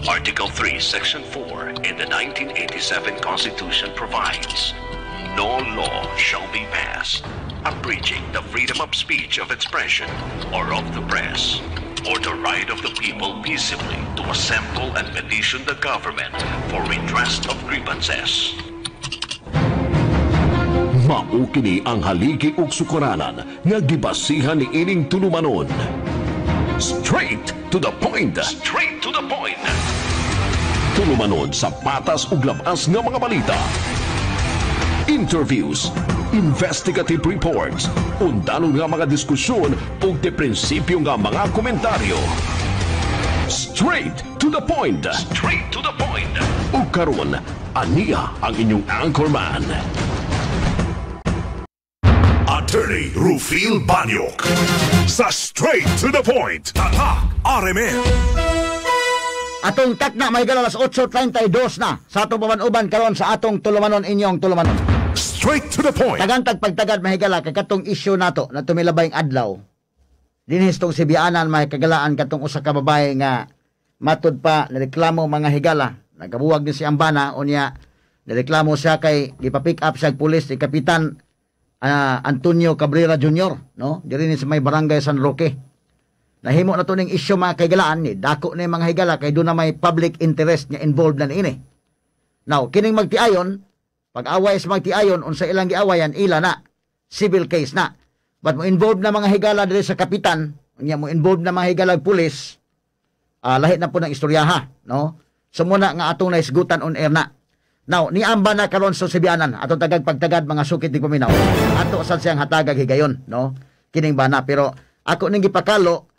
Article 3, Section 4 in the 1987 Constitution provides, "No law shall be passed abridging the freedom of speech, of expression, or of the press, or the right of the people peaceably to assemble and petition the government for redress of grievances." Mao kini ang haligi ug sukaranan nga gibasihan ni ining tulumanon. Straight to the point. Straight to the point. Tulumanon sa patas ug labas nga mga balita. Interviews, investigative reports, undanon nga mga diskusyon ug de prinsipyo nga mga komentaryo. Straight to the point. Straight to the point. Ug karon, aniya ang inyong anchorman. Attorney Rufil Banyok. Sa Straight to the Point. Tatak RMN. Atong takna, may alas 8:32 na sa atong paman-uban karon sa atong tulumanon, inyong tulumanon. Straight to the Point. Tagantag pagtagad, mahigala, kay katong issue nato na tumilabayng adlaw. Dinhi sa Sibianan, may kagalaan, katong usa ka babae nga matud pa nireklamo, mga higala. Nagabuwag ni si Ambana unya nireklamo siya kay gipa-pick up siya og pulis ni Kapitan Antonio Cabrera Jr., no, diri ni sa may Barangay San Roque. Nahimo na to ning issue, mga kaigalaan, ni dako ni, mga higala, kay doon na may public interest nga involved na niini. Now, kining magtiayon, pag-away sa magtiayon, unsa ilang giawayan, ila na. Civil case na. But mo involved na, mga higala, diri sa kapitan, unya mo involved na, mga higala, pulis, lahi na po ng istoryaha, no? So muna nga atong naisgutan on air na. Now, ni amba na karon sa Sibianan, atong tagag pagtagad, mga sukit di paminaw. Ato sad siyang hatagag higayon, no? Kining bana, pero ako ning gipakalo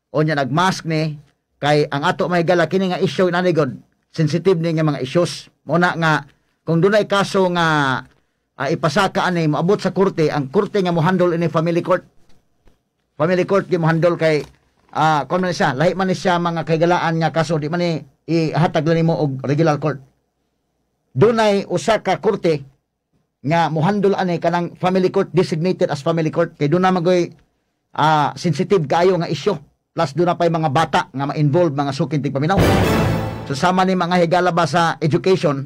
o nya nagmask ni kay ang ato, mahigala, kini nga issue nani god sensitive ni nga mga issues. Muna nga kung dunay kaso nga ipasaka ani, moabot sa korte, ang korte nga mo-handle ini family court. Family court gi mo-handle kay kon man siya, lahi man ni siya, mga kahigalaan, nga kaso, di man ni ihatag lang nimo og regular court. Dunay usa ka korte nga mo-handle ani, kanang family court, designated as family court, kay doon na magoy sensitive kaayo nga issue, plus doon na pa'y mga bata nga ma-involve, mga suking tigpaminaw. So sama ni, mga higala ba, sa education,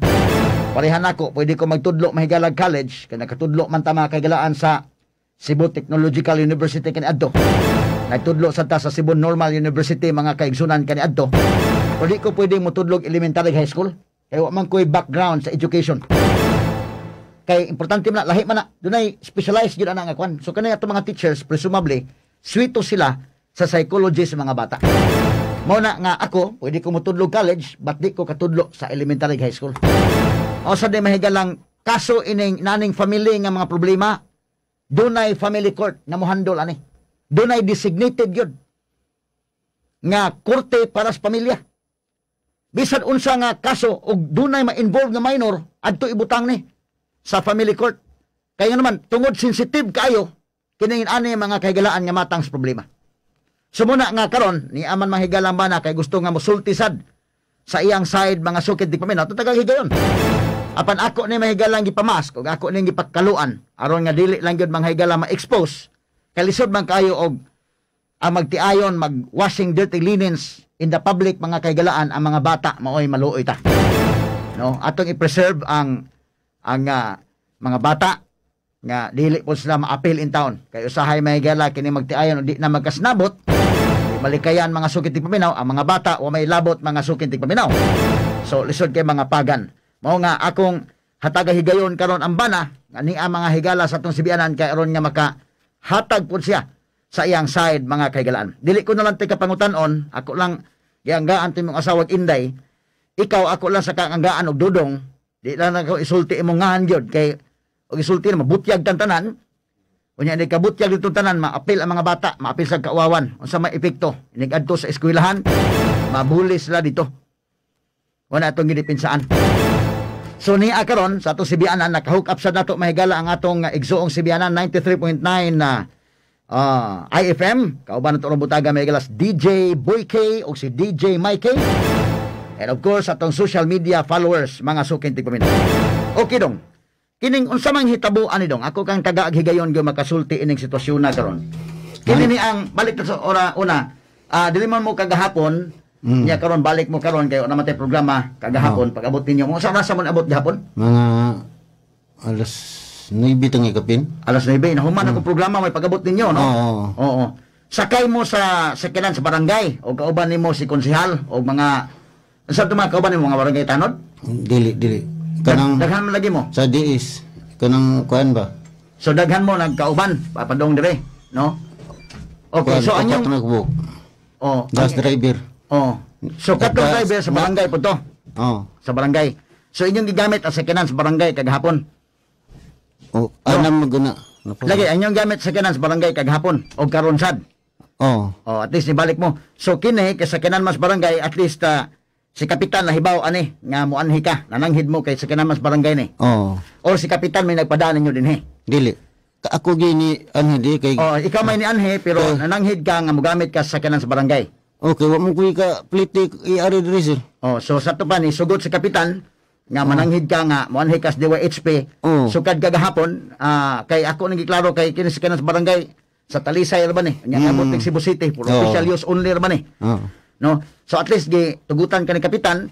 parehan ako, pwede ko magtudlo, mahigalag, college, kay nakatudlo man ta, mga kahigalaan, sa Cebu Technological University kaniadto. Nagtudlo sa ta sa Cebu Normal University, mga kaigsunan, kaniadto, pero di ko pwede motudlog elementary, high school, kay wa man ko'y background sa education, kay importante man na, lahi man na, dunay specialized gyud ana nga kwan. So kanay ato mga teachers, presumably swito sila sa psychology sa mga bata. Mao na nga ako, pwede ko motudlog college, but di ko katudlo sa elementary, high school. O sa di mahigalang kaso ining naning family nga mga problema, dunay family court na mohandle ani. Dunay designated gyud nga korte para sa pamilya. Bisan unsa nga kaso og dunay ma-involve nga minor, adto ibutang ni sa family court. Kaya nga naman, tungod sensitive kaayo kining ani, mga kahigalaan, nga matang sa problema. So muna nga karon ni aman mahigalang bana kay gusto nga mosulti sad sa iyang side, mga sukid di paminaw, tagang higayon. Apan ako ni mahigalang gipamask ug ako ning gipakaluan aron nga dili lang gyud, mga higala, ma-expose, kay lisod man kaayo og ang magtiayon mag washing dirty linens in the public, mga kahigalaan, ang mga bata maoy maluoy ta. No, atong i-preserve ang mga bata nga dili po sila maapil in town. Kay usahay, mahigala, kini magtiayon di na magkasnabot, di malikayan, mga sukit paminaw, ang mga bata wa may labot, mga sukit paminaw. So lisod kay mga pagan. Mao nga akong hataga higayon karon ang bana nga ni ang mga higala sa atong Sibianan kay aron nga maka hatag pud siya sa iyang side, mga kahigalaan. Dili ko na lang tika pangutan-on, ako lang gianggaan to imong asawag Inday. Ikaw, ako lang sa kaanggaan og dudong, di lang ako isulti imong ngahan gyud kay og isulti na mabutyag tan tanan. Unya ni kabutyag dito tanan, maapil ang mga bata, maapil sa kauwawan. Unsa may epekto? Inig adto sa eskwelahan, mabuli sila dito. Wala atong gidepensahan. So niya karon sa atong Sibianan, naka-hook up sa nato, mahigala, ang atong igsuong Sibianan 93.9 na IFM. Kauban nato ron butaga, mahigala, si DJ Boy K o si DJ Mike. And of course atong social media followers, mga suking tigpaminaw. Okay dong. Kining unsa mang hitabo ani dong, ako kang tagaag higayon gyud makasulti ining sitwasyon na karon. Kini ni ang balik ta sa ora una. Dili man mo kagahapon Nya karon balik mo karon kay wala man tay programa kagahapon. Pag-abot ninyo mo sa rasa mo abot gahapon? Mga alas 9 tang ikapin. Alas 9 nahuman ako programa may pag-abot ninyo, no? Oo. Oo. Sakay mo sa sakyanan sa barangay o kauban nimo si konsehal o mga sa mga kauban nimo mga barangay tanod? Dili, dili. Kanang daghan man lagi mo. Sa DS kanang kuan ba? So daghan mo nagkauban papadong dire, no? Okay, kuan, so anyong nagbuok. Oh, bus driver. Oh. So katong driver sa barangay po to. Oh. Sa barangay. So inyong gigamit ang sakyanan sa barangay kagahapon. Oh, anam maguna. Lagi inyong gamit sa sakyanan sa barangay kagahapon og karon sad. Oh. Oh, at least nibalik mo. So kini kay sakyanan mas barangay, at least si kapitan nahibaw ani nga moanhi ka, nananghid mo kay sakyanan mas barangay ni. Oh. Or si kapitan may nagpadaan ninyo dinhi. Dili. Ako gini anhi di kay. Oh, ikaw may nianhi pero nananghid ka nga mogamit ka sa sakyanan sa barangay. Okay, wa mo kuy ka plite iari diri sir. Oh, so sa to pa ni sugot si kapitan nga mananghid ka nga moanhi ka sa DYHP. Oh. Sukad kagahapon kay ako nang giklaro kay kini sakyanan sa barangay sa Talisay ra ba ni. Nya abot tig Cebu City for official use only ra ba ni. Oh. No? So at least gi tugutan ka ni kapitan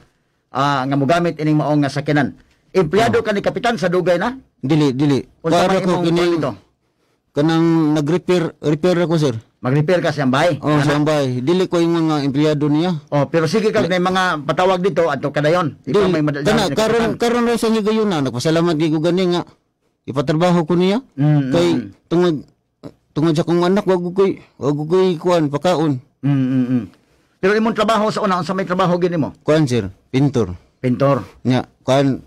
nga mogamit ining maong nga sakyanan. Empleyado ka ni kapitan sa dugay na? Dili, dili. Unsa Para man ko imong kini dito? Kanang nag-repair, repair ako sir. Mag-repair ka sa bahay. Oh, sa bahay. Dili ko yung mga empleyado niya. Oh, pero sige kag may mga patawag dito adto kadayon. Ikaw may madala. Kana karon karon ra sa higayon na nagpasalamat gyud ko gani nga ipatrabaho ko niya. Kay tungod sa akong anak wag koy kuan pakaon. Pero imong trabaho sa una, unsa may trabaho gini mo? Kuan sir, pintor. Pintor. Nya, kuan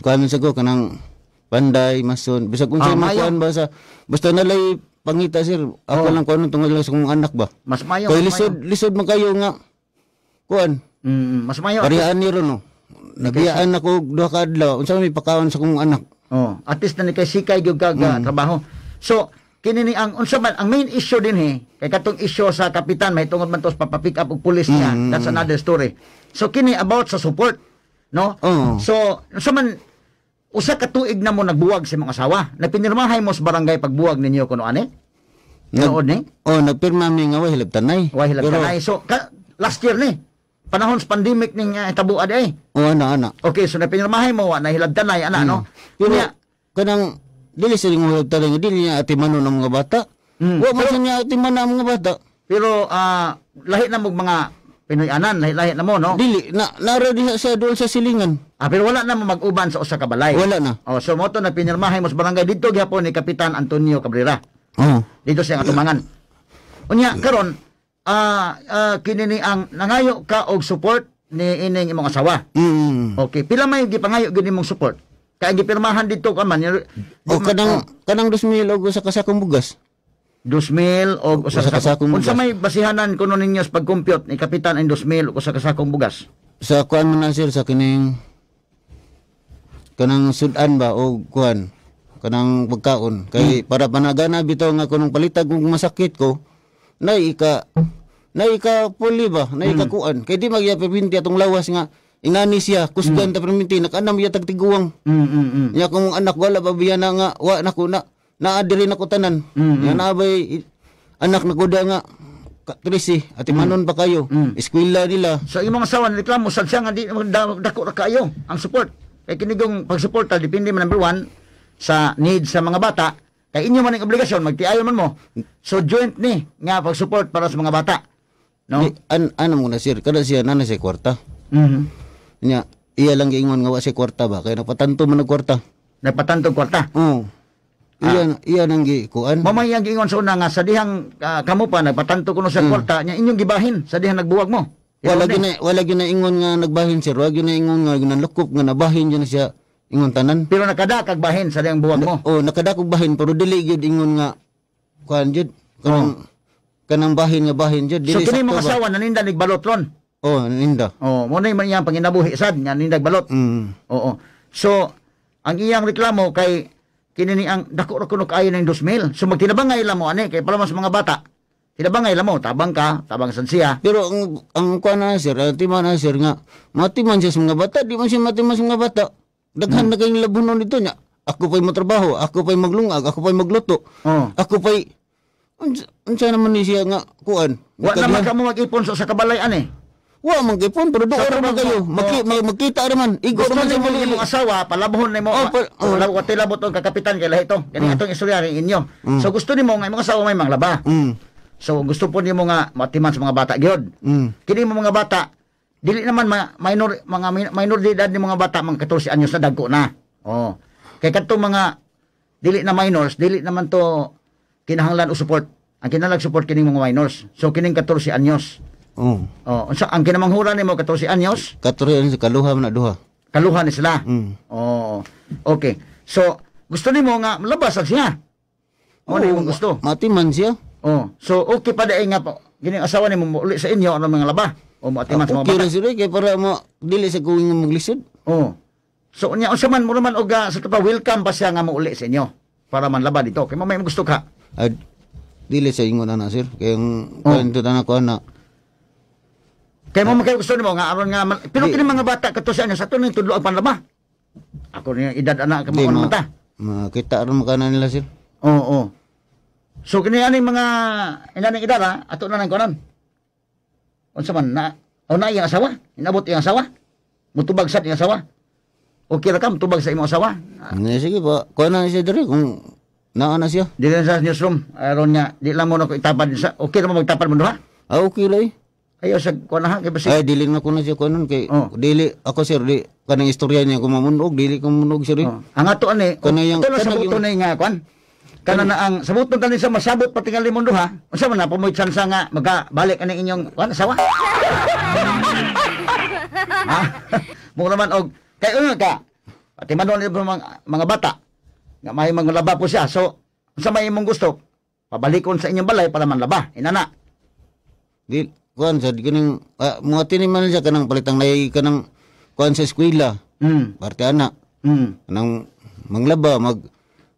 kuan sa ko kanang panday, mason, bisag unsa man kuan ba sa basta nalay pangita sir. Ako lang kuan tungod lang sa akong anak ba. Mas mayo. Kay lisod man kayo nga kuan. Mas mayo. Pariyaan ni ron no. Nabiyaan ako duha ka adlaw. Unsa may pakaon sa akong anak? Oh, at least na ni kay sikay gyud ka trabaho. So kini ni ang unsa man ang main issue dinhi kay katong issue sa kapitan may tungod man to sa papapick up og pulis niya. That's another story. So kini about sa support, no? Oh. So unsa man usa ka tuig na mo nagbuwag sa imong asawa. Napinirmahay mo sa barangay pagbuwag ninyo kuno ani? Nood ni? Oh, nagpirma mi nga way hilabtanay. Way hilabtanay. So last year ni panahon sa pandemic ning tabuad ay. Oh, ana. Okay, so napinirmahay mo wa na hilabtanay ana, no? Pero kanang dili sa ring hilabtanay dili niya atimanon ang mga bata. Wa man sa niya atimanon ang mga bata. Pero lahi na mo mga Pinoy anan, lahi-lahi na mo, no? Dili na nara diha sa doon sa silingan. Ah, pero wala na mo mag-uban sa usa ka balay. Wala na. Oh, so mo to napinirmahay mo sa barangay didto gyapon ni Kapitan Antonio Cabrera. Oh. Dito siya nga tumangan. Unya karon kini ni ang nangayo ka og support ni ining imong asawa. Okay, pila may gipangayo gyud nimong support? Kay gipirmahan didto ka man. O kanang 2,000 og usa ka sakong bugas. 2,000 og usa ka sakong bugas. Unsa bugas. may basihanan kuno ninyo sa pag-compute ni Kapitan ang 2,000 og usa ka sakong bugas? Sa kuan man na sir sa kining kanang sudan ba o kuan kanang pagkaon kay para panagana bitaw nga kunong palitag kung masakit ko nay ika puli ba nay ika kuan kay di magya perminti atong lawas nga ingani siya kusgan ta perminti nakanam ya tagtiguang. Nya kung anak wala ba biya na nga wa na ko na naa diri na ko tanan. Nya naabay anak na kuda nga 13 ati manon pa kayo. Eskwela nila. So imong asawa reklamo sad siya nga di dako ra kayo ang support. Kay kinigong pagsuporta depende man number 1 sa needs sa mga bata. Kay inyo man ang obligasyon magtiayon man mo. So joint ni nga pag-support para sa mga bata. No? Di, ano mo na sir, kada siya nana siya kwarta. Nya iya lang giingon nga wa siya kwarta ba kay nagpatanto man og kwarta. Nagpatanto kwarta. Oo. Iya nang gikuan. Mamay ang giingon sa una nga sa dihang kamo pa nagpatanto kuno sa kwarta nya inyong gibahin sa dihang nagbuwag mo. Wala gyud na ingon nga nagbahin sir, wala gyud na ingon nga ginalukop nga nabahin gyud na siya ingon tanan. Pero nakadakag bahin sa dihang buwag mo. Oh, nakadakog bahin pero dili gyud ingon nga kuan gyud. Kanang bahin nga bahin gyud So dili kini mga sakto ba. asawa naninda nigbalot ron. Oh, naninda. Oh, mo na man iyang panginabuhi sad nga nindag balot. Oo. So ang iyang reklamo kay kini ni ang dako ra kuno kaayo ning 2,000. So magtinabangay lang mo ani kay para mas mga bata. Tinabangay lang mo, tabang ka, tabang sad siya. Pero ang kuan na sir, ang tima na sir nga matiman siya sa mga bata, di man siya matiman sa mga bata. Daghan na kayong labunon dito nya. Ako pa'y matrabaho, ako pa'y maglungag, ako pa'y magluto. Oh. Ako pa'y unsa naman ni siya nga kuan. Wa naman ka mo mag-ipon sa kabalay ani. Wa man kay phone pero Sa doon ra man kayo. Makita ra man. Igo Gusto ra man sa nimo muli. imong asawa, palabhon nimo. Oh, oh. Oh, watay labot ang kakapitan kay lahi to. Kani atong istorya rin inyo. So gusto nimo nga imong asawa may manglaba. So gusto po nimo nga matiman sa mga bata gyud. Kini mo mga bata, dili naman mga minor, mga minor de edad ni mga bata, mga 14 anyos na dagko na. Oh. Kay kadtong mga dili na minors, dili naman to kinahanglan og support. Ang kinahanglan support kining mga minors. So kining 14 anyos. Oh. Oh, unsa ang kinamanghura nimo 14 anyos? 14 anyos kaluha man na duha. Kaluha ni sila. Oh. Okay. So gusto nimo nga malabas lang siya. Mo na imong gusto. Matiman siya. Oh. So okay pa dai nga po. Kining asawa nimo mouli sa inyo aron mga laba o moatiman sa mga Okay bata. ra sila kay para mo dili sa kuwing maglisod. Oh. So unya unsa man mo naman og sa pa welcome pa siya nga mouli sa inyo para manlaba dito. Kay mamay gusto ka. Ad, dili sa ingon ana sir. Kay ang Oh. kuan to na ko ana. Kay mo makay gusto nimo nga aron nga pero kini mga bata kato sa inyo sa ato ning tudlo ang panlaba. Ako ni edad ana ka Di mo man ta. Makita ra makana nila sir. Oo, oo. So kini aning mga inaning edad ha, ato na nang kunon. Unsa man na o na iyang asawa? Inabot iyang asawa? Mutubag sad iyang asawa? Okay ra ka mutubag sa imong asawa? Nga, sige pa, kuan na siya diri kung naa na siya. Dili na sa newsroom, aron nga di lang mo na ko itapad sa okay ra mo magtapad mo duha. Ah, okay ra eh. Ayaw sa kuan na ha kay basi. Ay dili na ko na siya kuan nun kay Oh. dili ako sir di kanang istorya niya kung mamunog dili ko mamunog sir. Eh. Oh. Ang ato ani, Kana yang- ato na kana sabuton yung- ni nga kuan. Kana na ang sabuton tani sa masabot patingali mo duha. Unsa man na pumoy tsansa nga magabalik ani inyong kuan asawa? Ha? Mo naman og kay una ka. Pati man ni mga bata nga may manglaba po siya. So unsa may imong gusto? Pabalikon sa inyong balay para manlaba. Inana. Di kuan sa kaning muati ni man siya kanang palitang nay kanang kuan sa eskwela. Parte ana. Kanang manglaba mag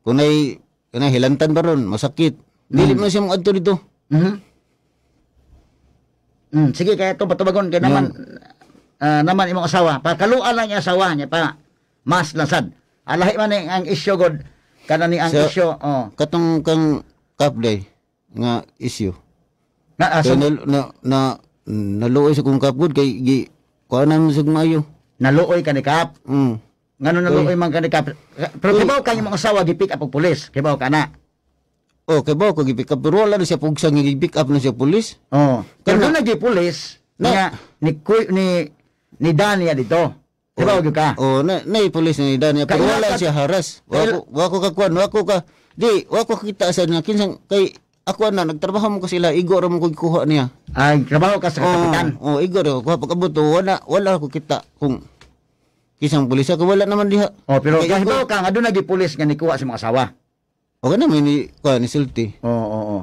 kunay kanang hilantan baron masakit. Dili man siya moadto dito. Sige kaya ito patubagon kay naman naman imong asawa. Pakaluan lang yung asawa niya pa. Mas lasad. Alahi man ni ang issue god kana ni ang Sa- issue oh. Katong kang kapday nga issue. Na, Kay so, na naluoy sa kong kapgod kay gi kuan na sa maayo. Naluoy ka ni Kap. Ngano naluoy man ka ni Kap? Pero kibaw ka imong asawa gi-pick up og pulis. Kibaw ka na. Oh, kay ba ko gi-pick up pero wala na siya pugsa nga gi-pick up na siya pulis. Oh. Pero Kana- doon nagi pulis Na- nga ni ni ni Dania dito. Kibaw gyud ka. Oh, na na pulis ni Dania pero Kailangan wala siya haras. Wa ko ka kuan, wa ko ka di wa ko kita sa nga kinsang kay ako na nagtrabaho mo ko sila igo ra mo ko gikuha niya. Ay, trabaho ka sa kapitan. Oh, igo ra ko pag-abot wala wala ko kita kung kisang pulis ako wala naman diha. Oh, pero Kay kahibaw ka nga doon nagi pulis nga nikuha sa mga asawa. Okay na may ni kuan ni sulti. Oo, oo, oo.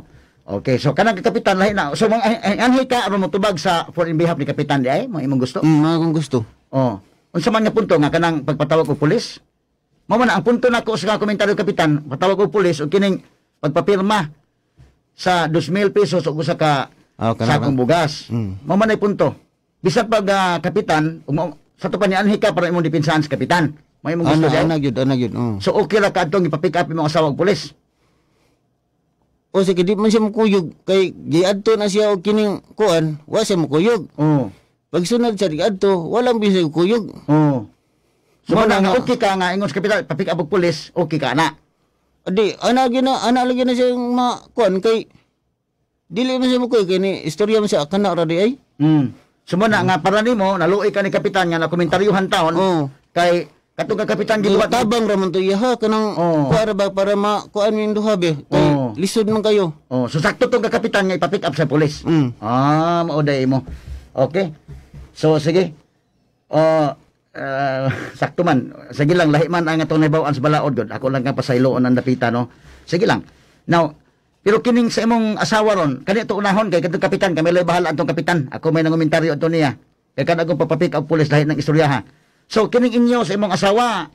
Okay, so kanang kapitan lahi na. So mga anhi ka aron motubag sa for in behalf ni kapitan di ay mo imong gusto. Mga kung gusto. Oh. Unsa man nga punto nga kanang pagpatawag og pulis? Mao man na ang punto nako sa komentaryo kapitan, patawag og pulis og kining pagpapirma sa 2,000 pesos og usa ka Ah, sakong bugas. Mao man ay punto. Bisan pag kapitan, ug sa to pa ni anhi ka para imong depensahan sa kapitan. Mao imong gusto Ana di ay? ana gyud, ana gyud. Oh. So okay ra kadtong ipa-pick up imong asawa og pulis. O sige, di man siya mukuyog kay giadto na siya og kining kuan, wa siya mukuyog. Oo. Pagsunod siya giadto, walang bisag kuyog. Oo. So Mao mao na na nga nga. okay ka nga ingon sa kapitan, pa-pick up og pulis, okay ka na. Di ana gyud na ana lagi na siya yung ma kuan kay dili man siya mukuyog kay ni istorya man siya kana ra di ay. So mao na nga para nimo naluoy ka ni kapitan nga nakomentaryuhan taon Oo. kay katong ka kapitan gibuhat Tabang ra man to iya ha kanang Oo. kuan ra ba para ma kuan yung duha be kay Oo. lisod man kayo. Oh, so sakto tong kapitan nga ipa-pick up sa pulis. Ah, mao day mo. Okay. So sige. Oh, sakto man. Sige lang lahi man ang atong nahibaw-an sa balaod gud. Ako lang kang pasayloon ang dapita no. Sige lang. Now, pero kining sa imong asawa ron, kani to unahon kay kadtong kapitan, kami lay bahala atong kapitan. Ako may nangomentaryo ato niya. Kay kan akong papapick up pulis lahi ng istorya ha. So kining inyo sa imong asawa,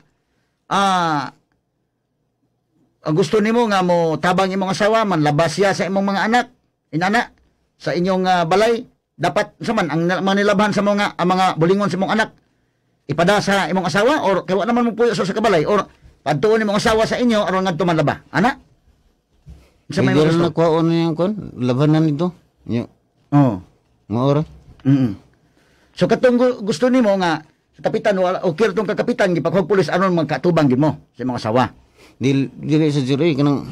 ang gusto nimo nga mo tabang imong asawa man labas siya sa imong mga anak, inana sa inyong balay, dapat sa man ang mga nilabhan sa mga ang mga bulingon sa imong anak ipada sa imong asawa or kay wa naman mo puyo sa kabalay or padtuon imong asawa sa inyo aron ngadto man laba. Ana? Sa may Kay di ra gusto. na kuhaon na yung kuan, labanan nito. Nya. Oo. Mao ra. So katong gusto nimo nga sa kapitan wala okay tong kakapitan gipakuha pulis aron magkatubang gid mo sa mga asawa. Dili dili sa sir eh, kanang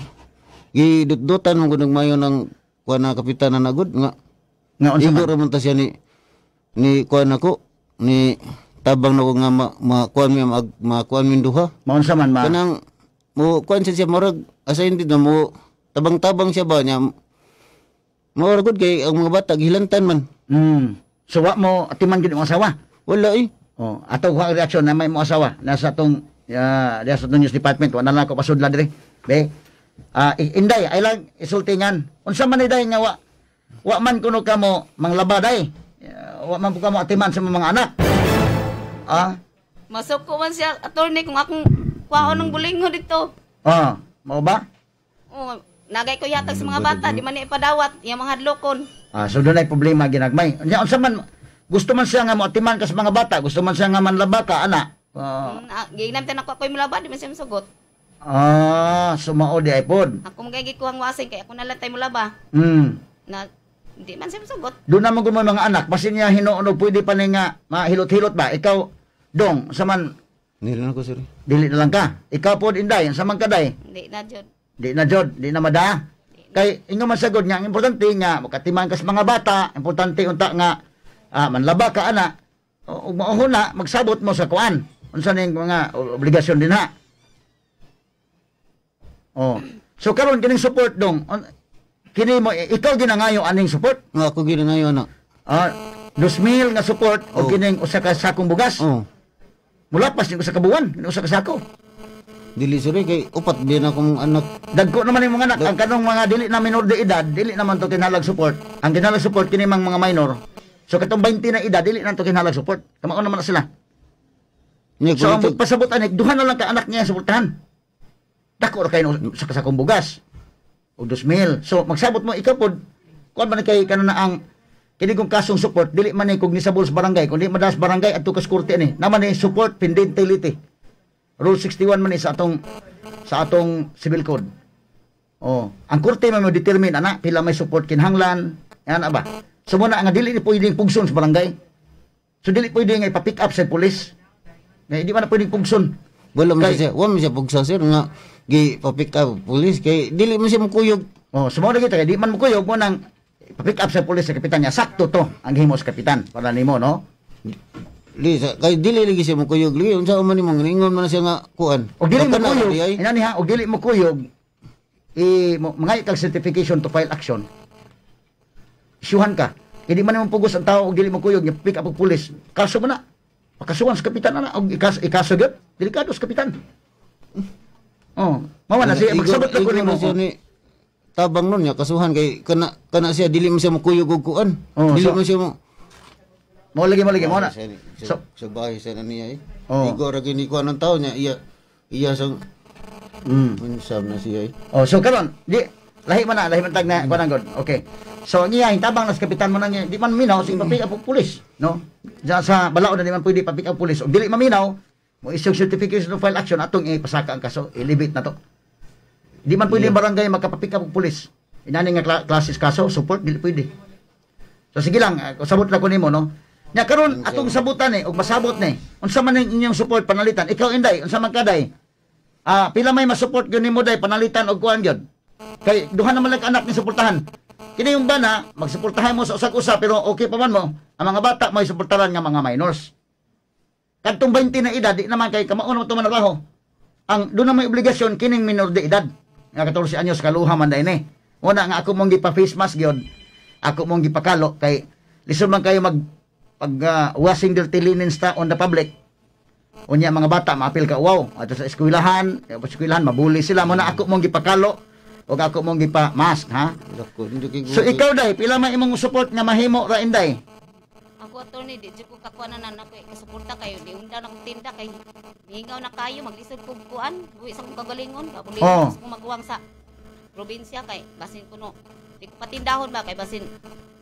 gidutdutan mo gud mayo ng kuan na kapitan na nagud nga Nga unsa igo man? ra man ta siya ni ni kuan ako ni tabang na ko nga ma, ma kuan mi mag ma kuan min duha. Maunsa man ma? Kanang mo kuan siya siya murag asa hindi na mo tabang-tabang siya ba niya. Mao gud kay ang mga bata gihilantan man. So wa mo atiman gid imong asawa. Wala eh. Oh, ato ko ang reaksyon na may mo asawa nasa atong diya sa atong news department wala na ako pasudla diri. Be. Inday ay lang isultingan. Unsa man inday nga wa wa man kuno kamo manglaba day. Wa man po kamo atiman sa mga anak. Ah, Masuko man siya, attorney, kung akong kuwaon ng bulingon dito. ah, mao ba? Oh, nagay ko yatag sa mga bata, di man ni ipadawat, iyang mga hadlokon. Ah, so doon ay problema ginagmay. Unya unsa man gusto man siya nga mo atiman ka sa mga bata, gusto man siya nga manlaba ka ana. Ah, Giinam tayo ako ako'y mulaba, di man siya masugot. So mao di ay pod. Ako mga gikuhang wasing, kay ako na lang tayo mulaba. Na, di man siya masugot. Doon naman kung may mga anak, basin niya hinuonog, pwede pa ni nga mahilot-hilot ba? Ikaw, dong, sa man, Nila na ko sir. dili na lang ka. Ikaw po, inday, sa man kaday, Hindi na, Jod. di na jod, di na mada. Kay, ingo man sagod nga, ang importante nga, makatiman ka sa mga bata, importante unta nga, manlaba ka, ana, o mauhuna, na, magsabot mo sa kuan. Unsa ning mga obligasyon din ha. Oh. So karon kining support dong, kini mo ikaw ginangayo aning support? Nga ako ginangayo ana. Ah, 2,000 nga support o Oh. kining usa ka sakong bugas. Oh. Mula pas ning usa ka buwan, kining usa ka sako. Dili sir eh, kay upat biyan akong anak. Dagko naman yung mga anak, ang kanong mga dili na minor de edad, dili naman to kinahanglag support. Ang kinahanglag support kini mang mga minor. So katong 20 na edad dili na to kinahanglag support. Kamao naman na sila. Nya So ang kung pasabot anik, duha na lang ka anak niya suportahan. Dako ra kayo usa ka sakong bugas. O 2,000. So magsabot mo ikaw pod kuan man kay kanang na ang kini kong kasong support dili man ni cognizable sa barangay kundi madas barangay adto kas korte ni. Naman ni support pendentility. Rule 61 man ni sa atong civil code. Oh, ang korte man mo determine ana pila may support kinahanglan, ana ba? So muna nga dili ni pwedeng pugson sa barangay. So dili pwede nga ipa-pick up sa pulis. Nga di man na pwedeng pugson. Wala man siya, wala man siya pugsa sir nga gi pa-pick up police kay dili man siya mukuyog. Oh, so mao na kita kay di man mukuyog mo nang ipa-pick up sa pulis sa kapitan niya. Sakto to ang himo sa kapitan para nimo, no? Di sa kay dili lagi siya mukuyog lagi unsa man nimo ingon man na siya nga kuan. Og dili mo Baka na, kuyog, di ay. inani ha, og dili mo kuyog i mangay kag certification to file action. Isyuhan ka. Hindi man mo pugos ang tao og dili mo kuyog, pick up og pulis. Kaso mo na. Pakasuhan sa kapitan ana og ikaso gyud. Delikado sa kapitan. Oh, mao na siya magsabot na ko nimo. Siya ni tabang nun niya kasuhan kay kana kana siya dili man siya mukuyog og kuan. Oh, dili so- man siya mo. Mao lagi mao na. So, sa bahay sa na niya eh. Oh. Igo ra gini kuan ang tao niya iya iya sang unsam na siya eh. Oh, so karon, di lahi man na, lahi man tag na kuan ang god. Okay. So ang iya hintabang na sa kapitan mo nang di man minaw sige pa-pick up og pulis, no? Diyan sa balaod na di man pwede pa-pick up pulis. Og dili maminaw, mo issue certification of file action atong ipasaka ang kaso, ilibit na to. Di man pwede ang barangay magka-pick up og pulis. Inani nga classes kaso, support dili pwede. So sige lang, sabot na ko nimo, no? Nya karon atong sabutan ni og masabot ni. Unsa man ning inyong support panalitan? Ikaw inday, unsa man kaday? Pila may masupport gyud nimo day panalitan og kuan gyud. Kay duha naman lang ka anak ni suportahan. Kini yung bana, magsuportahan mo sa usag-usa pero okay pa man mo. Ang mga bata may suportaran nga mga minors. Kadtong 20 na edad di naman kay kamao naman to manrabaho. Ang doon na may obligasyon kining minor de edad. Nga 14 anyos kaluha man day ni. Una nga ako mong gipa face mask gyud. Ako mong gipakalo kay lisod man kayo mag pag washing dirty linens ta on the public. Unya mga bata maapil ka wow ato sa eskwelahan, mabuli sila mo na ako mong gipakalo ug ako mong gipa mask ha. So ikaw day pila man imong support nga mahimo ra inday? Ako attorney di jud ko kakuan na nako kasuporta kayo di unda na kong tinda kay hingaw na kayo maglisod kog kuan buwi sa kong kagalingon kabuli Oh. sa kong maguwang sa probinsya kay basin kuno di ko patindahon ba kay basin.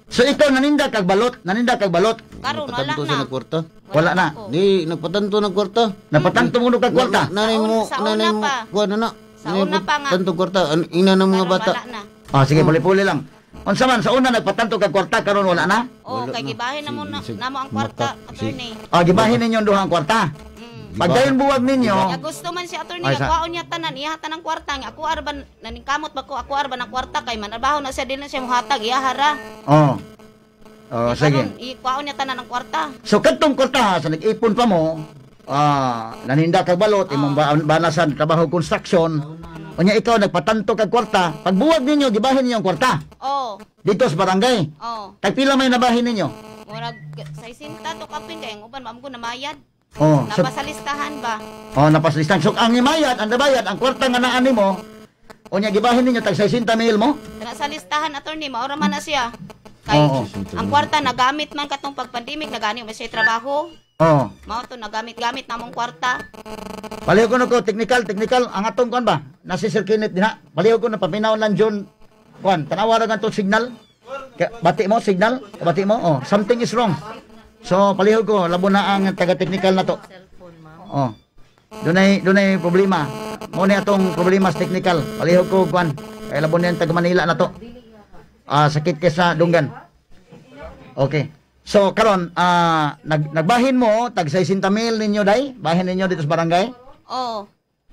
So ikaw naninda kag balot, Karon wala Nagpatanto siya na. ng kwarta. Wala na. Ako. Di nagpatanto ng kwarta. Napatanto mo kag kwarta. Nanay mo, Sa una nanay mo, pa. kuan na na. Sa una pa nga. Tanto kwarta, ina ng mga Karon bata. wala na. Ah, sige, puli-puli lang. Unsa man sa una nagpatanto kag kwarta, karon wala na? Oh, Wala kay na. gibahin na mo na, namo ang kwarta, attorney. Ah, gibahin ninyo ang duhang kwarta. Pagdayon buwag ninyo, Ya gusto man si attorney Ay, nga kuwaon niya tanan, iya tanan kwarta nga ako arban naningkamot ba ko, ako arban ang kwarta kay manarbaho na siya, dili na siya mohatag, iya hara. Oh. Oh, Kay sige. karon, ikuwaon niya tanan ang kwarta. So kadtong kwarta ha, sa nag-ipon pa mo, naninda kag balot, imong banasan trabaho construction. Unya ikaw nagpatanto kag kwarta, pagbuwag ninyo gibahin ninyo ang kwarta Oh, dito sa barangay. oh. Tag pila may nabahin ninyo? Murag 60 to kapin kay ang uban ma'am ko namayad. Oh, so, Napa sa listahan ba? oh, napaslistan. So ang imayad, ang nabayad, ang kwarta nga naa nimo, unya gibahin ninyo tag 60 mil mo. Kana sa listahan, attorney, maura man na siya. Kay Oo. ang kwarta nagamit man katong pag-pandemic, nagani man siya trabaho. Oh. Mao to nagamit-gamit namong kwarta. Paliw ko na ko technical, technical ang atong kuan ba? Nasi Sir Kenneth dinha. Paliw ko na paminaw lang John kuan. Tanawa ra atong signal. Bati mo signal? Bati mo? Oh, something is wrong. So palihog ko labo na ang taga-technical na to. Oh. Dunay problema. Mo ni atong problema sa technical. Palihog ko kuan. Kay labo na ang taga Manila na to. Ah, sakit kay sa dunggan. Okay. So karon nagbahin mo tag 60 mil ninyo day, bahin ninyo dito sa barangay. Oh,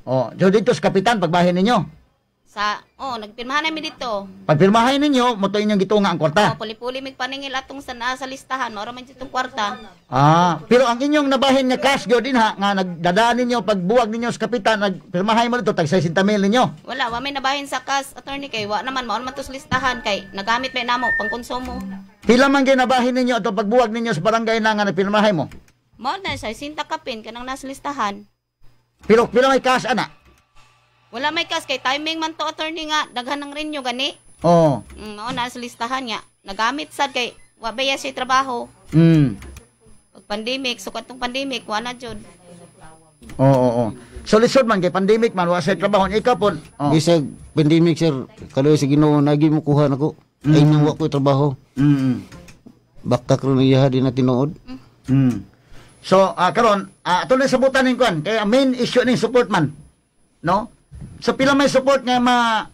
Oh, so dito sa kapitan pagbahin ninyo. sa oh nagpirmahan namin dito. Pagpirmahin ninyo, mo to inyong gitunga ang Oh, kwarta. puli-puli mig paningil atong sa naa sa listahan, maura man ditong kwarta. Ah, pero ang inyong nabahin nga cash gyud dinha nga nagdadaan ninyo pagbuwag ninyo sa kapitan, nagpirmahin mo dito tag 60 mil ninyo. Wala, wa may nabahin sa cash, attorney, kay wa naman mao man to sa listahan kay nagamit may namo pangkonsumo. Pila man gyud nabahin ninyo atong pagbuwag ninyo sa barangay na nga nagpirmahin mo? Mao na sa 60 kapin kanang nasa listahan. Pero pila may cash ana? Wala may cash kay timing man to, attorney, nga daghan ng renew gani. Oh. Mao na sa listahan nga nagamit sad kay wa ba siya trabaho. Pag pandemic, so katong pandemic wa na jud. Oo, oo. So lisod man kay pandemic man wa sa trabaho ikaw pon. Oh. Bisag pandemic sir, kaloy sa Ginoo nagi mo kuha nako. Ay nang wa ko trabaho. Bakak ron iya di na tinuod. So karon ato na sabutan ning kuan kay ang main issue ning support man. No? So pila may support nga ma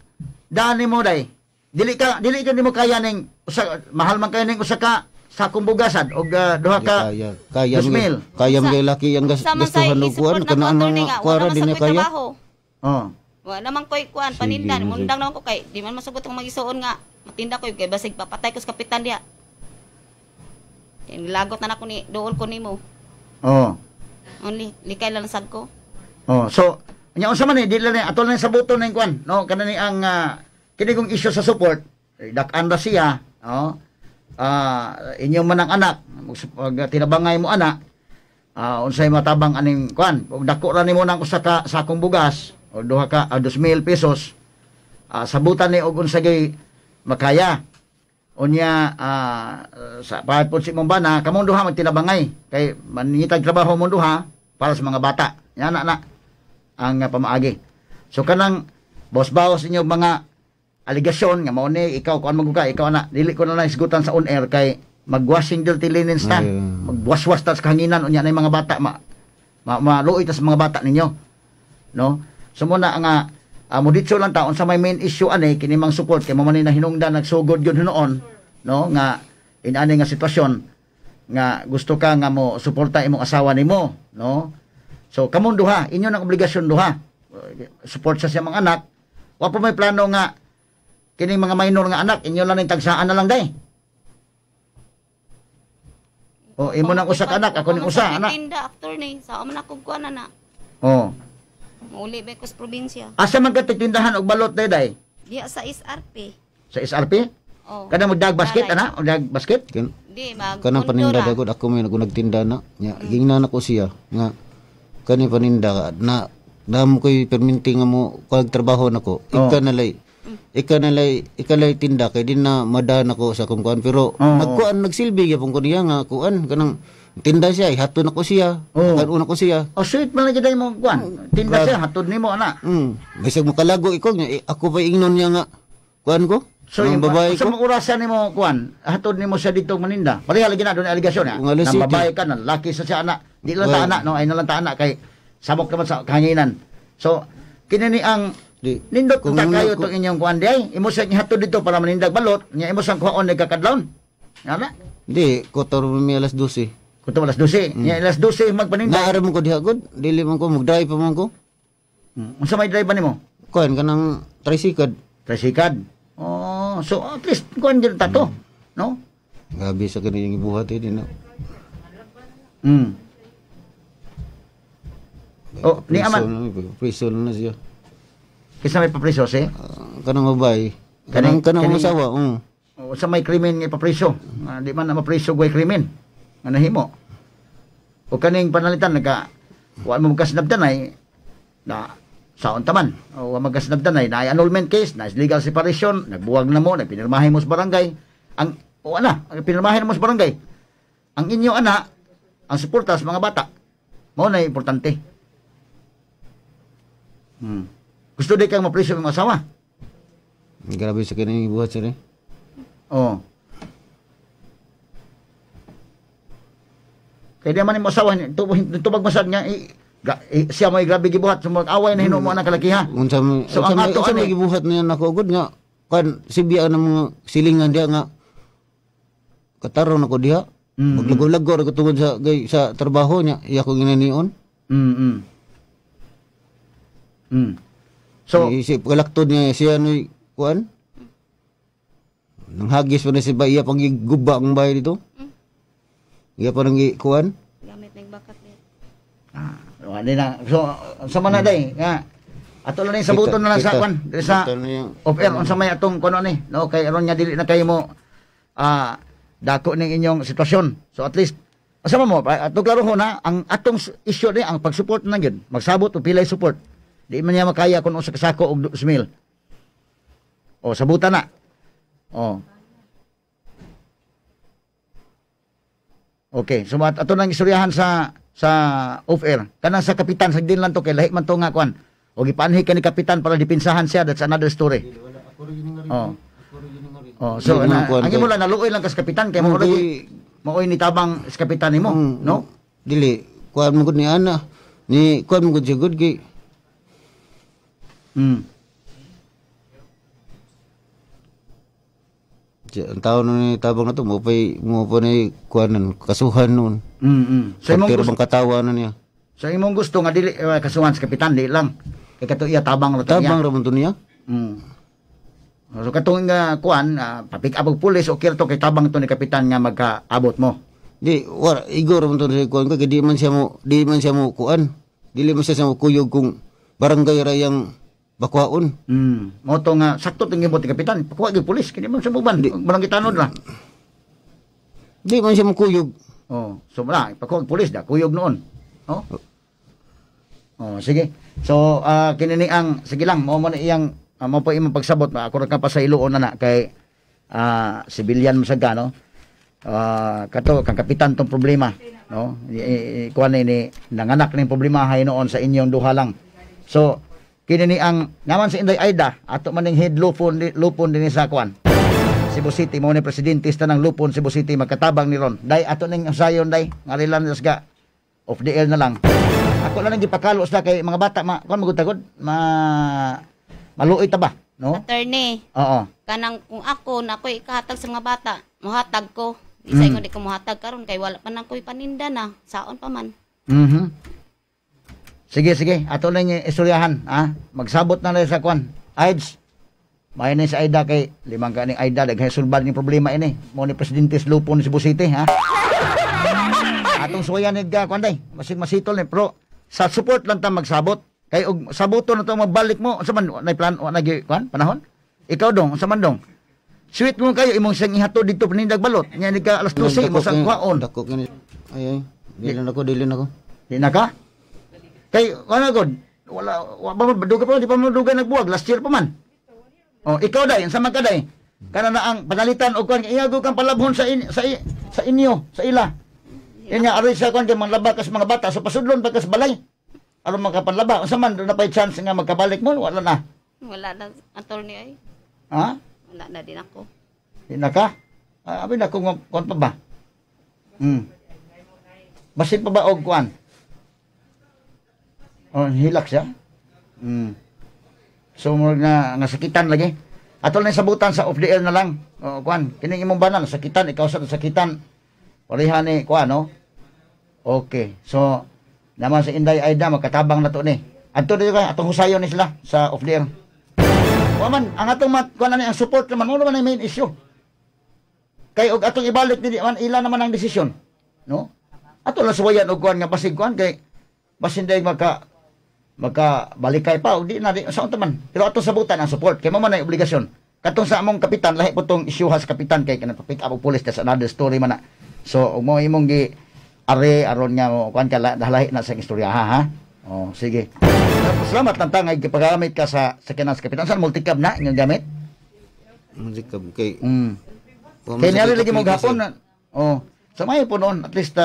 daan nimo day. Dili ka nimo kaya ning usa, mahal man kay ning usa ka sakong bugasad og duha ka Kaya kaya dos mo mil. kaya mo laki ang Sa man sa gastuhan og kuan i-support na ko, kana attorney, ang nga wala kuara man di sa na ko'y kaya. trabaho. Oh. Wala naman ko'y kuan Sige, panindan, sige. mundang naman ko kay di man masugot kung magisuon nga matinda ko kay basig papatay ko sa kapitan diha. Kay nilagot na nako ni duol ko nimo. Oh. Only likay lang sad ko. Oh, so nya unsa man ni dili na ato lang sabuton ning kuan, no? Kana ni ang kini kong issue sa support, eh, dak-an ra siya, no? Inyo man ang anak, pag tinabangay mo anak, unsay matabang aning kuan, kung dako ra nimo nang usa ka sakong bugas o duha ka 2,000 pesos, sabutan ni og unsa gay makaya. Unya sa pahat po si imong bana, kamong duha magtinabangay kay maningitag trabaho mong duha para sa mga bata. Yan na na ang pamaagi. So kanang bawas-bawas inyo mga aligasyon nga mao ni ikaw kuan man ka ikaw ana, dili ko na lang isgutan sa on air kay magwashing dirty linens ta. Ay. Magwaswas ta sa kahanginan unya na yung mga bata ma maluoy ta sa mga bata ninyo. No? So muna nga moditso lang ta unsa may main issue ani kini mang support kay mo man ni nahinungdan nagsugod gyud hinuon, no, nga inani nga sitwasyon nga gusto ka nga mo suporta imong asawa nimo, no? So kamong duha, inyo nang obligasyon duha, support sa siya mga anak. Wa pa may plano nga kining mga minor nga anak inyo lang ning tagsaan na lang day o imo nang usa ka anak, ako ning usa anak. Tinda, attorney, sa man ako kuan na. Oh. Mauli ba ko sa probinsya. Asa man ka titindahan og balot day day? Diha sa SRP. Sa SRP? Oh. Kada mo dag basket Daray. ana, o dag basket? Di mag Kanang paninda kondora. dagod ako may nagtinda na. Nya gingnan ako siya nga kani paninda na damo koy perminti nga mo kag trabaho nako. Oh. Ika na lay tinda kay di na madahan ako sa akong kuan pero Oo. nagkuan nagsilbi gyapon ko niya nga kuan kanang tinda siya ihatod nako siya. Oo. Kanon ako siya. Oh, sweet man lagi day mo kuan. Tinda siya hatod nimo ana. Bisag makalago ikaw nya eh, ako pa ingnon niya nga kuan ko. So, ang yung, babae sa ko. mga orasan nimo kuan, hatod nimo siya dito maninda. Pareha lagi na doon aligasyon ha. Kung alas Nang 7. babae ka, nang laki sa siya anak. Di lang ta Well. anak, no, ay nalang ta anak kay samok naman sa kahanginan. So, kini ni ang Di. Nindot Kung ta kayo kung- tong inyong kuan di ay. Imo sa ihatod dito para manindag balot, nya imo sang kuhaon ni kakadlawon. Nga na. Di, kotor mi alas 12. Kuto alas 12. Nya alas 12 magpanindag. Naara mo ko diha gud, dili man ko mag-drive pa man ko. Unsa may drive ba nimo? Kuan kanang tricycle. Tricycle. Oh, so at least kuan gyud ta to, no? Grabe sa kani yung ibuhat eh, di na. Oh, ni Priso aman. na, priso na siya. Kinsa may papriso si? Ah, kanang babae. Kanang Kani- kanang kani- asawa, O sa may krimen nga ipapriso. Di man na mapriso gway krimen nga nahimo. O kaning panalitan nagka wa mo magkasinabtanay na saon taman. O wa magkasinabtanay na annulment case, na legal separation, nagbuwag na mo, nagpinirmahe mo sa barangay. Ang o ana, ang pinirmahe na mo sa barangay. Ang inyo ana, ang suporta sa mga bata. Mao na importante. Gusto di kang mapriso ng asawa. Grabe sa kani yung ibuhat sir eh. Oo. Kaya di man mo asawa, tubag masad nga, siya may grabe gibuhat, so mag-away na hinumo ang kalakiha. Unsa may So, unsa ang may ato, unsa may ani- gibuhat niya nako gud nga kan sibya ang mga silingan diha nga katarong nako diha. Maglago-lago ra ko tungod sa gay, sa trabaho niya, iya ko ginanion. So, isip kalaktod niya siya ni kuan. Nang hagis pa na si ba iya pang giguba ang bahay dito. Iya pa nang kuan. Gamit na yung bakat niya. Wala na. So, sa mana day, nga ato lang ni sabuton na lang sa Kita- kwan, diri sa kita na yung- off air unsa may atong kuno ni, no, kay aron nga dili na kayo mo dako ning inyong sitwasyon. So at least asa mo, ato klaro ho na ang atong issue ni ang pag-support na gyud. Magsabot og pilay support. Di man niya makaya kung unsa kasako og 2,000. O sabutan na. O. Okay, so ato nang istoryahan sa off air. Kanang sa kapitan sa din lang to kay lahi man to nga kuan. O gipanhi ka ni kapitan para dipinsahan siya, that's another story. Oh. Oh, so Di na, man kuan ang kay- imo lang naluoy lang kas kapitan kay mo Kay- maoy ni tabang sa kapitan nimo, no? Dili, kuan mo gud ni ana. Ni kuan mo gud siya gud kay Siya, ang tao na ni tabang na to mo pay mo pa ni kuanan kasuhan noon. So imong Pero gusto, bang katawa na niya. So imong gusto nga dili kasuhan sa kapitan di lang. Kay kato iya tabang ra to niya. Tabang ra man to niya. So katong nga kuan, pa-pick up og pulis okay to kay tabang to ni kapitan nga magkaabot mo. Di wala igo ra man to sa kuan ko kay di man siya mo kuan. Dili man siya sa mo kuyog kung barangay ra yang bakwaon. Mo to nga sakto ting gibot ni kapitan, pakuha gyud pulis kini man sa buban, barangay tanod ra. Di man siya mo kuyog. Oh, so wala, pakuha pulis da kuyog noon. Oh. Oh, sige. So kini ni ang sige lang mao man iyang mao pa imong pagsabot, ako ra ka pa sa iluon na na kay civilian man sad ka, no? Kato kang kapitan tong problema, no? Kuan ni nanganak ning problema hay noon sa inyong duha lang. So kini ni ang naman sa Inday Aida ato man ning head lupon lupon dinhi sa kuan Cebu City, mao ni presidente sa ng lupon Cebu City magkatabang ni ron. Day ato ning sayon day ngarilan sa off the air na lang. Ako lang nang gipakalo sa kay mga bata ma kuan magud tagod ma maluoy ta ba, no? Attorney, Oo. kanang kung ako na ako'y ikahatag sa mga bata, muhatag ko. Di sa ingon di ko muhatag karon kay wala pa nang ko'y paninda na, saon pa man. Sige, sige. Ato lang yung istoryahan, ha? Magsabot na lang sa kuan. AIDS. May ni sa Aida kay limang ka ni Aida daghay sulbad ni problema ini. Mo ni presidente sa Lupon Cebu City, ha? Atong suwayan ni ga kuan day. Masig masitol ni pero sa support lang ta magsabot. Kay og saboto na to magbalik mo unsa man nay plan wa na kuan panahon? Ikaw dong unsa man dong? Sweet mo kayo imong siyang ihatod dito panindag balot. Nya ni ka alas 12 mo sa kuwaon. Dako kini. Ay ay. Dili na ko, dili na ko. Di na ka? Kay ano god? Wala wa ba dugay pa di pa mo dugay nagbuwag last year pa man. Oh, ikaw day, unsa man ka day? Kana na ang panalitan og kuan iyago kang palabhon sa in, sa sa inyo, sa ila. Yan nga aray sa kuan kay manglaba kas mga bata so pasudlon pa kas balay. Aron makapanlaba, unsa man doon na pay chance nga magkabalik mo, wala na. Wala na, attorney ay. Ha? Wala na din ako. Di na ka? Abi na kung kuan pa ba? Basin pa ba og kuan? Oh, hilak siya. So murag na nasakitan lagi. Ato na sabutan sa off the air na lang. O, kuan, kining imong bana nasakitan, ikaw sa nasakitan. Pareha ni kuan, no? Okay. So naman sa Inday Aida magkatabang na to ni. Adto dito ka atong husayon ni sila sa off the air. Wa man ang atong kuan ni ang support naman mo naman ang main issue. Kay og atong ibalik ni man ila naman ang desisyon, no? Ato lang suwayan og kuan nga basig kuan kay basin day maka balikay pa og di na di sa unta man. Pero atong sabutan ang support kay mo man ay obligasyon. Katong sa among kapitan lahi po tong issue has kapitan kay kanang pick up og police, that's another story man na. So og mo imong gi are aron nga mo kuan ka lahi na sa istorya ha, ha. Oh, sige. Salamat lang ta nga gipagamit ka sa sakyanan sa kapitan. Saan multicab na inyong gamit? Multicab kay Kay niari lagi mo gahapon. Oh, sa may po noon at least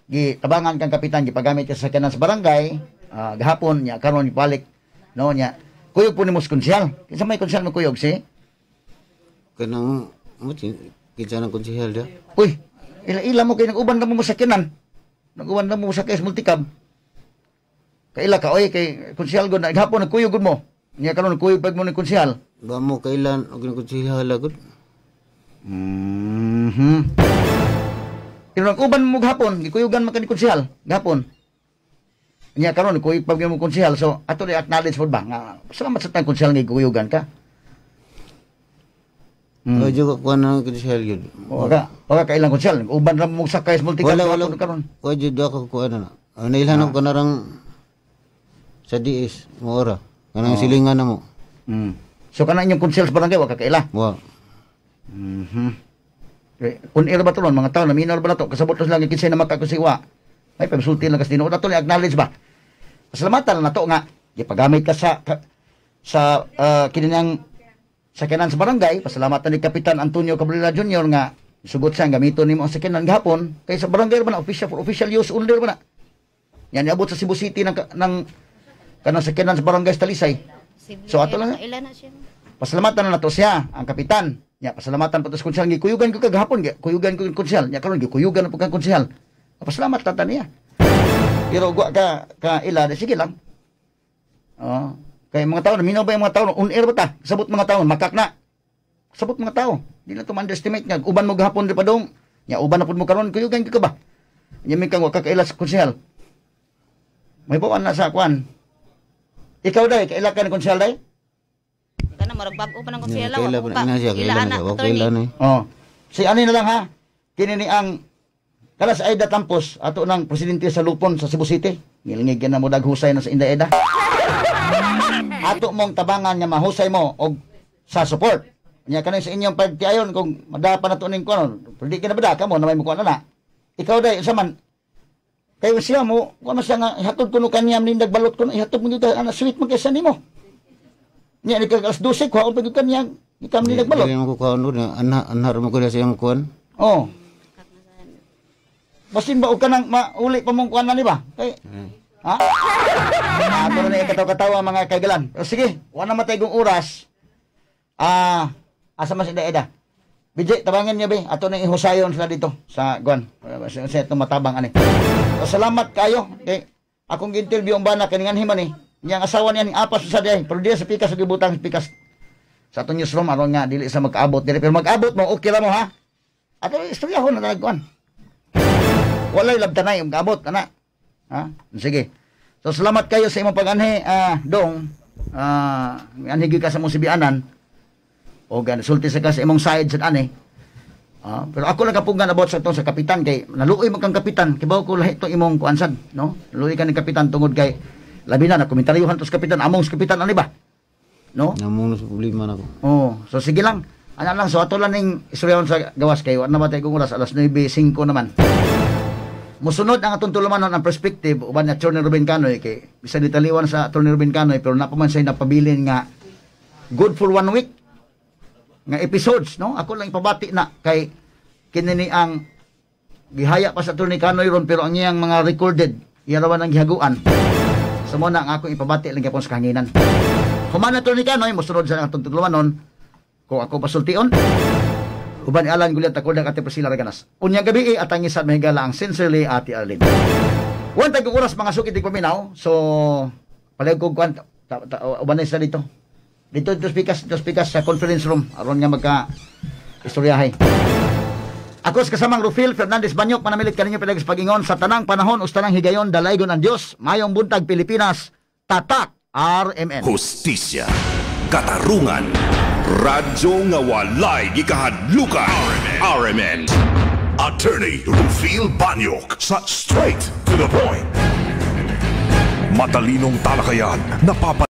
gitabangan kang kapitan gipagamit ka sa sakyanan sa barangay gahapon nya karon ibalik no nya. Kuyog po nimo sa konsyal. Kinsa may konsyal mo kuyog si? Kanang mo kinsa nang konsyal da? Uy, ila-ila mo kay nag-uban na mo sa sakyanan. Nag-uban na mo sa sakyanan multicab. Kaila ka oy kay konsyal gud na gahapon nagkuyog gud mo. Nya karon nagkuyog pag mo ni konsyal. Ba mo kailan og konsyal gud? Mhm. Pero nag-uban mo gahapon, gikuyugan man ka ni konsyal gahapon. Nya karon kuyog pag mo konsyal, so ato di acknowledge pod ba nga salamat sa tang konsyal nga gikuyugan ka. Mm. Ojo ko kuan ang konsyal gyud. Wala, wala kailang konsyal, uban ra mo sakay sa multicab wala karon. Ojo do ako kuan na. Nailhan ko kanarang sa DS mo ora. Kanang silingan na mo. Mm. So kanang inyong konsyal sa barangay wa ka kaila. Wa. Mhm. On air ba to ron mga tao na minor ba na to kasabot lang kinsay na makakusiwa. May pagsulti lang kasi tinuod ato ni acknowledge ba. Pasalamatan na nato nga gipagamit ka sa kininang sakyanan sa barangay. Pasalamatan ni Kapitan Antonio Cabrera Jr. nga sugot siya gamiton nimo ang sakyanan gahapon kay sa barangay ba na official for official use only ba na. Yan niabot sa Cebu City ng kanang sakyanan sa barangay sa Talisay. So ato lang. Pasalamatan na nato siya ang kapitan. Nya pasalamatan pa to sa konsyal gikuyugan ko kagahapon, kuyugan ko konsyal. Nya karon gikuyugan na pud kang konsyal. Pasalamat ta niya. Pero gwa ka ila sige lang. Oh, kay mga tao naminaw ba yung mga tao on air ba ta? Sabot mga tao makak na. Sabot mga tao. Di na to ma-underestimate nga uban mo gahapon di pa dong. Nya uban na pud mo karon kuyugan ka ba? Nya mi kang wa ka kaila sa konsyal. May buwan na sa kwan. Ikaw dai kaila ka ni konsyal dai? Kana marag bag-o pa nang konsyal. Kaila pa na siya, kaila na siya, kaila na. Oh. Si ani na lang ha. Kini ni ang kala sa Aida Tampos ato nang presidente sa Lupon sa Cebu City. Ngilngig na mo daghusay na sa Inday Aida. Ato mong tabangan nga mahusay mo og sa support. Nya kanay sa inyong pagtiayon kung madapa na to ning kuno. Pero di ka na bada kamo na may mukuan na. Ikaw dai unsa man kayo siya mo, kuno siya nga ihatod kuno kaniya nindag balot kuno ihatod mo gyud ana sweet man kay sa nimo. Nya ni kag alas 12 kuhaon pa gyud kaniya ikam ni nagbalot. Dili mo ko kuhaon nun, anhar mo ko na siyang kuan. Oh. Basin ba og kanang mauli pa mong kuan na ni ba? Kay ha? Ato na katawa-katawa mga kaigalan. Pero sige, wala na matay kong oras. Asa man si Eda? BJ, tabangan niya be. Ato na ihusayon sila dito sa kuan. Sa itong matabang ani. So, salamat kayo. Kay akong gi-interview ang bana kay nganhi man ni. Niyang asawa niya ning apas sa diay. Pero diya sa pikas gibutang pikas sa atong newsroom aron nga dili sa magkaabot dili pero mag-abot mo okay ra mo ha. Ato istoryahon na kuan. Walay labtanay ang kaabot ana. Ha? Sige. So salamat kayo sa imong pag-anhi dong. Anhi gyud ka sa imong sibianan. O gan sulti sa ka sa imong side sa ani. Pero ako lang kapugan about sa itong sa kapitan kay naluoy man kang kapitan kibaw ko lahi tong imong kuan sad, no? Naluoy ka ni kapitan tungod kay labi na nakomentaryuhan to sa kapitan among sa kapitan ani ba? No? Namong sa problema nako. Oh, so sige lang. Ana lang so ato lang ning istoryaon sa gawas kay wa na matay kong oras alas 9:05 naman. Musunod ang atong tulumanon ang perspective uban ni Attorney Ruben Canoy kay bisan ditaliwan sa Attorney Ruben Canoy pero napa man siya napabilin nga good for one week nga episodes, no? Ako lang ipabati na kay kini ni ang gihaya pa sa Attorney Canoy ron pero ang iyang mga recorded iyarawan ang gihaguan. So mo na ang akong ipabati lang gyapon sa kahanginan. Human Attorney Canoy mosunod sa atong tulumanon kung ako pasultion. Uban ni Alan Guliat Takoda at Priscilla Raganas. Unyang gabi at ang isang mahigala ang sincerely Ate Arlene. One tag oras mga sukit di paminaw. So palayag ko kuan uban na sila dito. Dito dito speakers, dito speakers sa conference room aron nga magka istoryahay. Ako sa kasamang Rufil Fernandez Banyok manamilit kaninyo pinags pag-ingon sa tanang panahon o sa tanang higayon, dalaygon ang Dios. Mayong buntag, Pilipinas. Tatak RMN. Hustisya, katarungan, radyo nga walay gikahadlukan. RMN. Attorney Rufil Banyok sa Straight to the Point. Matalinong talakayan, napapa